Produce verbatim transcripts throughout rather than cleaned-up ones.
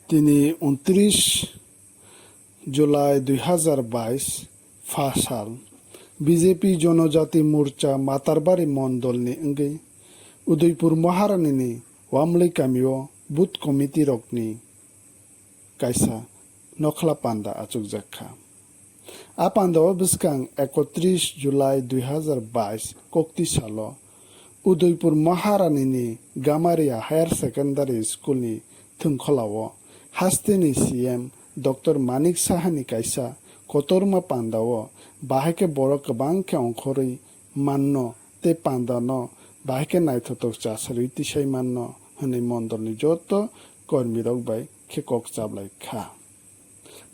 Tini untris July dui hazar bais pha sal, B J P Jonojati Morcha Matarbari Mondolni wngwi Udaipur Maharanini Wamlwi kamio booth committee rokni kaisa nokhla panda achukjak kha. A pandao bwskang ekotris July dui hazar bais kokti salo Udaipur Maharanini Gamaria Higher Secondary School ni thwngkholao hasteni C M Doctor Manik Sahani kaisa kotorma pandao bahai khe borok kwbang khe ongkhorwi manno tei pandano bahai khe naithothok chasarwi tisai manno hwnwi mondolni joto kormirok bai khe kok chablai kha.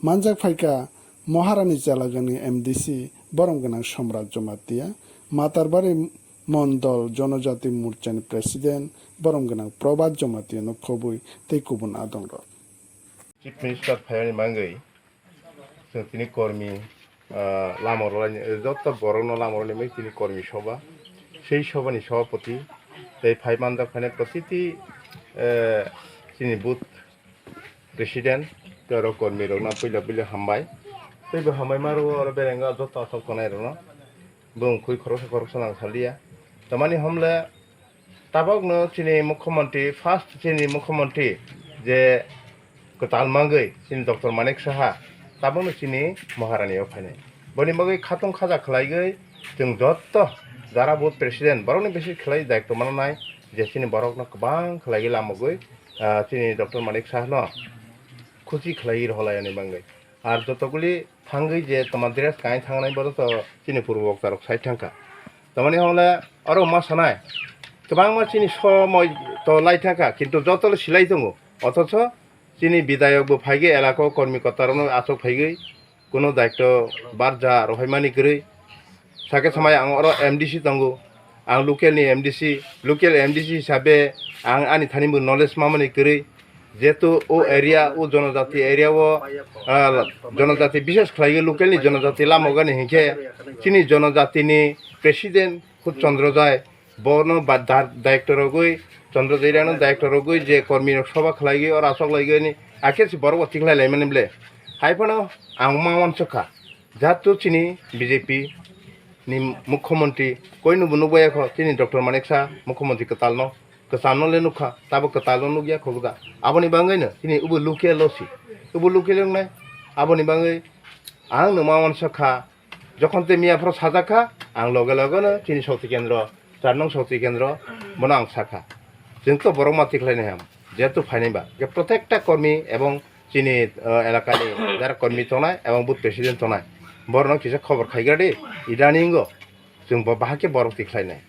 Manjak phaikha Maharani Chalagani M D C borom gwnang Somrat Jamatia, Matarbari Mondol Jonojati Morchani President borom gwnang Probhat Jamatia no khobwi tei kubun adongrok. Chief Minister phaiyani mangwi chwng tini kormi, ah, lama rwlaini, joto borokno lama rwlaini tini kormi soba, sei sobani sobapoti tei phai manjak phainai protiti, eh, chini booth president, tei oro kormi rokno puila puila hambai. Tei bo hambai ma rwo oro bereng joto asok tongnai rokno. Bung khui khoroksa khoroksa nang salia. Tamani homle tabok no chini mukhyamantri, first chini mukhyamantri je kwtal mangwi chini Doctor Manik Saha, tabok no chini Maharani o phainai. Boni bagwi khatung khaja khlaigwi chwng joto jara booth president borokni bisi khlai daitw mananai je chini borokno kwbang khlaigwi lamogwi, ah, chini Doctor Manik Saha no khusi khlaiwi rohorlai ani bagwi. Ar jotoguli thangwi je toma dress kain thangnai bono to chini purbo bokta rok sai thangkha. Tamani hwnle oro ma sanai kwbangma chini somoi to lai thangkha, kintu joto le silai tongo. Othocho chini bidayok bo phaigwi elako kormi kota rokno achuk phaigwi kuno daityo barja rohaimani kwrwi. Sakhe samai ang oro M D C tongo, ang local ni M D C, local M D C hisabe ang ani thani bo knowledge mamani kwrwi, jehetu o area, o jonojati area o, ah, jonojati bishes khlaiwi local ni jonojati lama gani hinkhe chini jonojati ni president khud Chandra Jai, bono ba da-, director rogwi, Chandra Jai rano director rogwi je kormi rok soba khlaiwi oro asok laigwi ni akhe si borok bo tikhlai laimani ble. Hai phano ang ma wansukha, jehetu chini B J P ni mukhyamantri koino bo nukbaiya kho, chini Doctor Manik Saha mukhyamantri kwtalno, kwchamno le nukha, tabo kwtalno nukya kho gwda. Aboni bagwino chini ubo local lo si, ubo local wngnai. Aboni bagwi ang no ma wansukha, jokhon tei miya phoro sajak kha, ang loge loge no chini shokti kendro, char nong shokti kendro, bono ang sakha. Chwng to borok ma tikhlai nai ham, jehetu phainai ba. Je protekta kormi ebong chini, uh, elakani jara kormi tongnai ebong booth president tongnai, borokno kisa khobor khaigra di, idaningo chwng bo bahai khe borok tikhlainai.